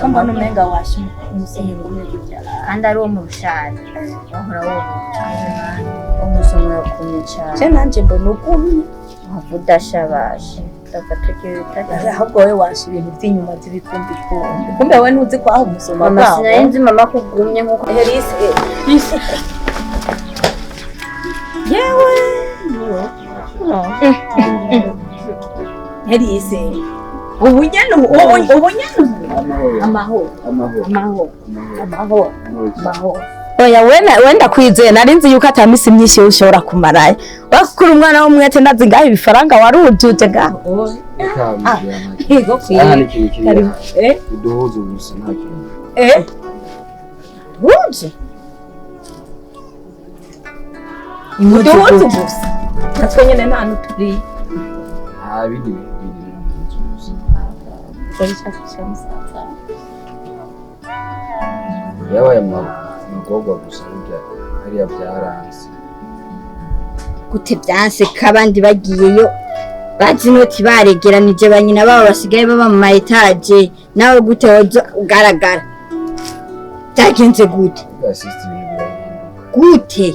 Mbona umenga washe umusenyero umwe gutya. Kandi ari uwo mu rushari wahora wumva umusoma urakomye cyane. Je nanje mbona ugumye. Wava udashabashe ndava tugira ibitari. Ahubwo wowe washe ibintu by'inyuma by'ibikumbi kumbi. Kumbe wowe ntuzi ko aho umusoma Mama, bwawo. sinari nzi mama ko ugumye nkuko Helise. Yewe. Helise. Ubu nyene ubu nyene amahoro Amahoro. amahoro amahoro amahoro. Oya wenda kwizeye, nari nzi yuko atamisi myinshi ushobora kumarayo. Wakukura umwana w'umwete, ndazi ngaho ibifaranga warujuje ngaho. Yego. Aha ni ikintu kiri Karibu. Eh? Uduhuza gusa, nta kintu. Eh? Wuje? Uduhuzu gusa. Natwe nyene nta n'uturi. Nta bindi bintu biri mu nzu gusa. Yabaye amagorwa gusa, burya hariya byaranze. Gute byanse ko abandi bagiyeyo bazi inoti baregeranije, ba nyina babo basigaye baba mu ma etaje, nawe gute woza ugaragara? Byagenze gute? Burya sister, ibintu birahinduka. Gute?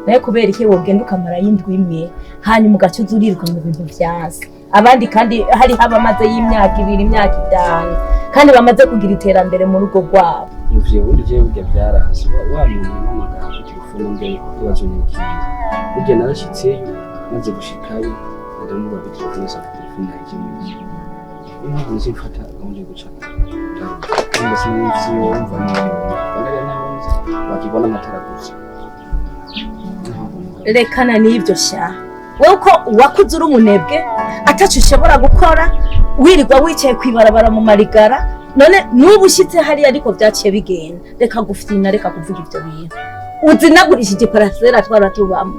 Naye kubera iki wogenda ukamarayo indwi imwe, hanyuma ugaca uza uriruka mu bintu vyanse abandi, kandi hariho abamaze y'imyaka 2, imyaka 5, kandi bamaze kugira iterambere mu rugo rwabo? Ivyo ubundi vyo burya byaranze. Wa muntu yampamagara kuri telefone mbere kubazo n'ikindi. Burya narashitseyo, maze gushikayo ndamubaza kuri telefone, nsanga telefone yayijimije. Niyo mpamvu nzi mfata gahunda yo guca. Ndumva sinzi wumva n'ibyo. Naho nzi bakibona amatara gusa. Rekana n'ibyo sha. Wowe uko wakuze uri umunebwe, ataco ushobora gukora, wirirwa wicaye kwibarabara mu marigara, none n'ubu ushyitse hariya ariko byaciye bigenda. Reka gufyina, reka kuvuga ibyo bintu. Uzinagurishije parasera twara tubamo,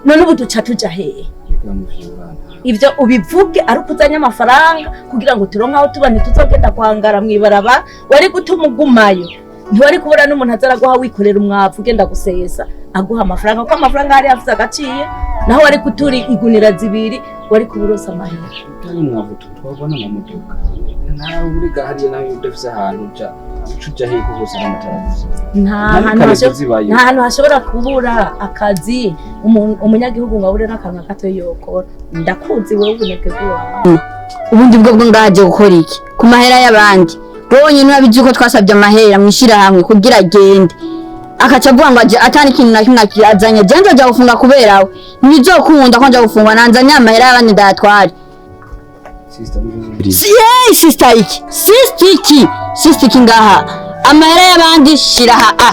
none ubu duca tuja hehe? Reka muvyurana. Ibyo ubivuge ari uko uzanye amafaranga kugira ngo turonke aho tuba, ntituzogenda kwangara mw'ibarabara. Wari gutuma ugumayo, ntiwari kubura n'umuntu aza araguha, wikorera umwavu ugenda gusesa, aguha amafaranga, kuko amafaranga hari afise agaciro. Naho wari kuturi igunira zibiri, wari kuburosa amahera. Utari umwavu twabona mu modoka. Nawe urega hariya, nawe udafise ahantu uja, uca uja hehe ko hose ari amatara gusa? Nta hantu Nta zibayo. nta hantu hashobora kubura akazi umunyagihugu ngo abure n'akantu na gato yokora. Ndakuzi wowe, ubunebwe bw'iwawe. Ubundi bwo bwo ngaje gukora iki ku mahera y'abandi? Wonyine urabizi ko twasabye amahera mwishirahamwe kugira agende, akaca avuga ngo aje atani ikintu na kimwe azanye. Je nzoja gufunga kubera we? Ntibizokunda ko nja gufungwa. Nanzanye amahera y'abandi ndayatware. Sister, muvyuzure. Yeee, sister iki, sister iki, sister iki ngaha? Amahera y'abandi shira ha a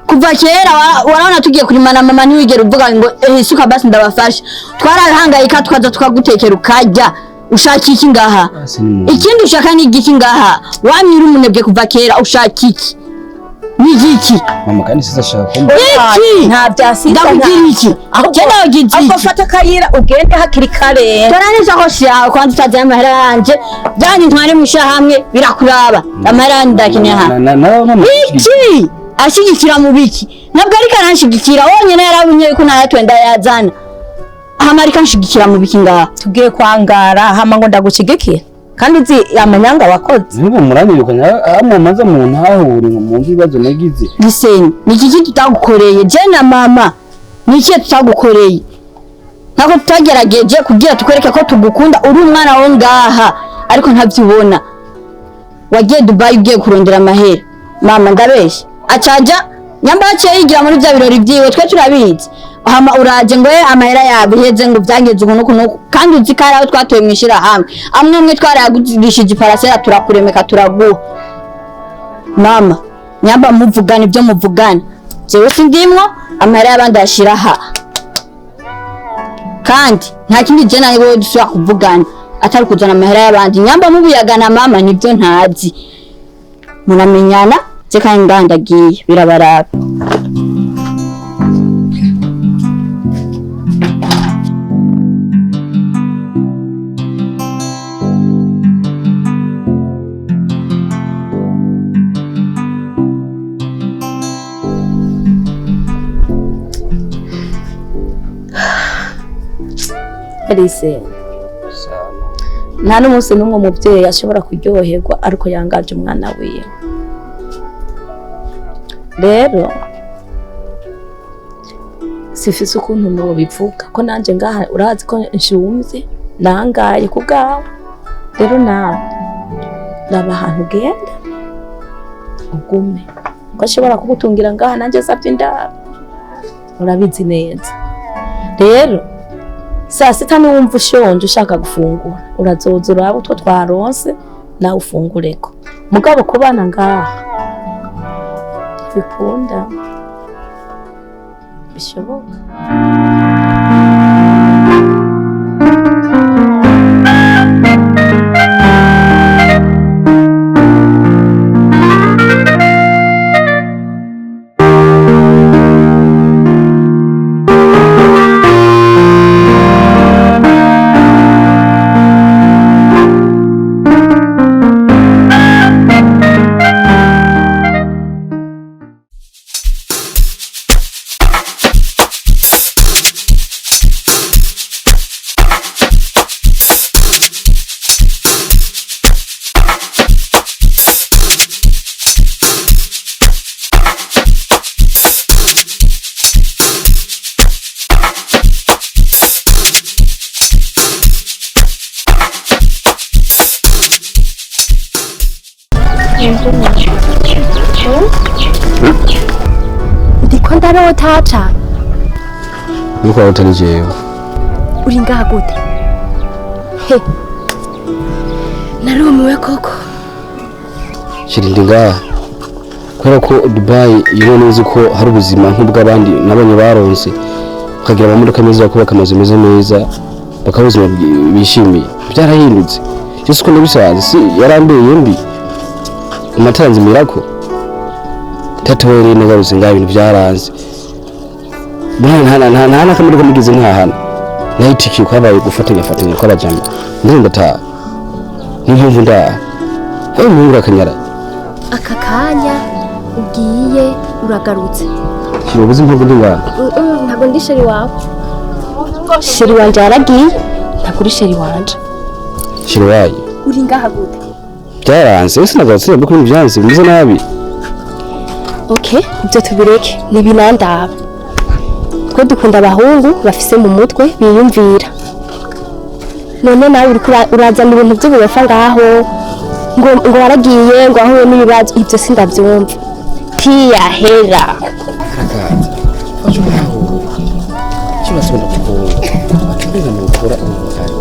kuva kera warabona tugiye kurimana, mama, ntiwigera uvuga ngo eh, suka basi ndabafasha. Twarahangayika, tukaza tukagutekera ukarya. Ushaka iki ngaha? Basi ni mu. Ikindi ushaka ni igiki ngaha? Wamye uri umunebwe kuva kera. Ushaka iki? Ni igiki? Mama, kandi sister ashaka kumva. Iki? Nta bya sister. Ndakubwira iki? Ahubwo Je ndakugira ahubwo iki? fata akayira ugende hakiri kare. Tora n'isakoshi yawe kwanza. Utazanye amahera yanje byanyu ntware mw'ishirahamwe, birakuraba. Amahera yanje ndakeneye hano. Na mama. Iki ashyigikira mu biki? Ntabwo ariko aranshigikira, wonyine yarabonye yuko ntayatwe ndayazana. Hama ariko anshigikira mu biki ngaha? Tugiye kwangara, hama ngo ndagushigikira, kandi uzi amanyanga wakoze. N'ubu muranyirukanye hamwe maze mu ntahure ngo mwumve ibibazo nagize. Gisenyi, ni iki tutagukoreye? Je na mama, ni iki tutagukoreye? Ntabwo tutagerageje kugira tukwereke ko tugukunda, uri umwana wo ngaha, ariko ntabyubona. Wagiye Dubai ugiye kurondera amahera. Mama, ndabeshya? Acaja nyamba yaciye yigira muri bya birori byiwe, twe turabizi. Hama uraje ngo amahera yawe iheze, ngo byagenze uku n'uku n'uku, kandi uzi ko ari aho twatoye mw'ishirahamwe amwe amwe twarayagurishije iparasera, turakuremeka, turaguha. Mama, nyamba muvugana ibyo muvugana, jewe sindimwo. Amahera y'abandi ayashira aha, kandi nta kindi je nawe wewe dushobora kuvugana atari kuzana amahera y'abandi. Nyamba mubuyagana mama, nibyo ntazi, muramenyana. Je kandi ngandagiye, birabaraba. Alice, nta n'umunsi n'umwe umubyeyi ashobora kuryoherwa ariko yangaje umwana wiwe. Rero sifise ukuntu nobivuga ko nanje ngaha urazi ko nshumvye, nangaye ku bwawe. Rero nawe raba ahantu ugenda ugume, ko ashobora kugutungira ngaha, nanje savye indaro, urabizi neza. Rero saa sita niwumva ushonje ushaka gufungura, urazoza uraba utwo twaronse nawe ufungureko. Mugabo kubana ngaha bikunda bishoboka. Ndiko ndarota cane. Nuko warota ni jewe. Uri ngaha gute? He, narumiwe koko. Chérie, ndi ngaha kubera ko Dubai iyo nzi ko hari ubuzima nk'ubw'abandi nabonye baronse, bakagira amamodoka meza, bakubaka amazu meza meza, bakaba ubuzima bishimiye. Byarahindutse cyose uko nabisanze, si yarambeye mbi amatara nzimirako tata. We rero nagarutse ngaha, ibintu byaranze. Nta n'akamodoka mugize ntahana nahitikiye, kwabaye gufatanya fatanya kw'abajama, ndetse ndataha. Niyo mpamvu ndaha aho umuhungu akanyara. Aka kanya ugiye uragarutse. Shira, ubuze impamvu ndi ngaha? Ntabwo ndi chéri wawe. Chéri wanje yaragiye, ntabwo uri chéri wanje. Chéri waye. Uri ngaha gute? Byaranze ese, nagarutse nabwo ko byanze bimeze nabi. Okay, ibyo tubireke, ntibinandaba. Twe dukunda abahungu bafise mu mutwe biyumvira. None nawe uriko urazana ibintu by'uburofa ngaho, ngo waragiye, ngo wahuye n'ibibazo. Ibyo sindabyumva, tiyahera. Arakaza waje umahoro kibazo, ndakukunda atubwira nukora umukari,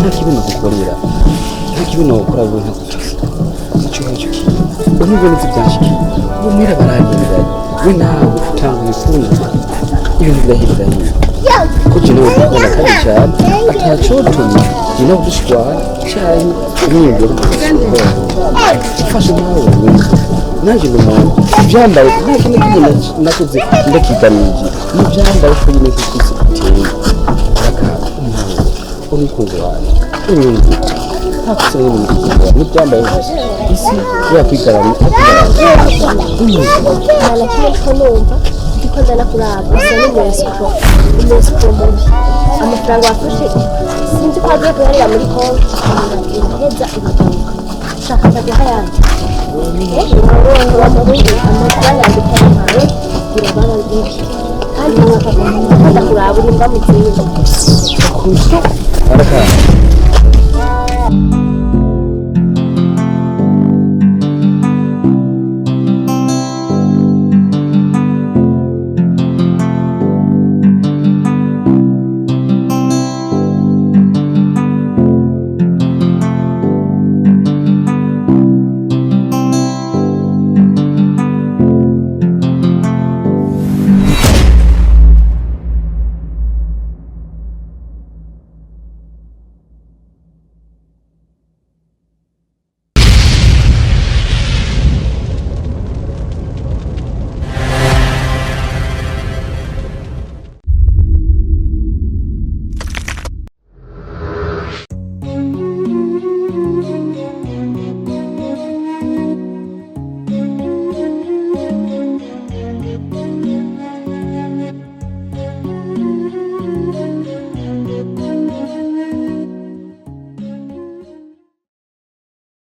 nta kibi nogukorera, nta kibi nokora wowe ntagufise icyo ngicyo kintu. Ubu nibwo nzi byanshikiye ubu, mwira baranyereranye, we nawe utanguye kumva ibintu birahirirahiye ko je nawe dukunda kandi cyane, atacotumye je nawe dushwana canke umwiyumviro. Ufashe nawe wumva nanjye ndi umuntu, ibyambaye nta kintu kimwe nakoze ndakigamije, n'ibyambaye ko nyine kuko uteye arakaza umuntu umukunzi wanjye unyumva nta kosa nyine umukunzi wawe n'ibyambaye hose isi yakwigarama akugarama. Nta na kimwe ndiko numva, ndiko ndanakuraba, usa n'umwescroc, umwescroc mubi. Amafaranga wafashe sinzi ko agiye kuyarira muri konti, uraheza uragaruka shaka ndaguha ayandi. Amafaranga yanjye utayampaye birababa bibi, kandi ndiko ndakuraba uri mbwa mu zindi. Arakaza.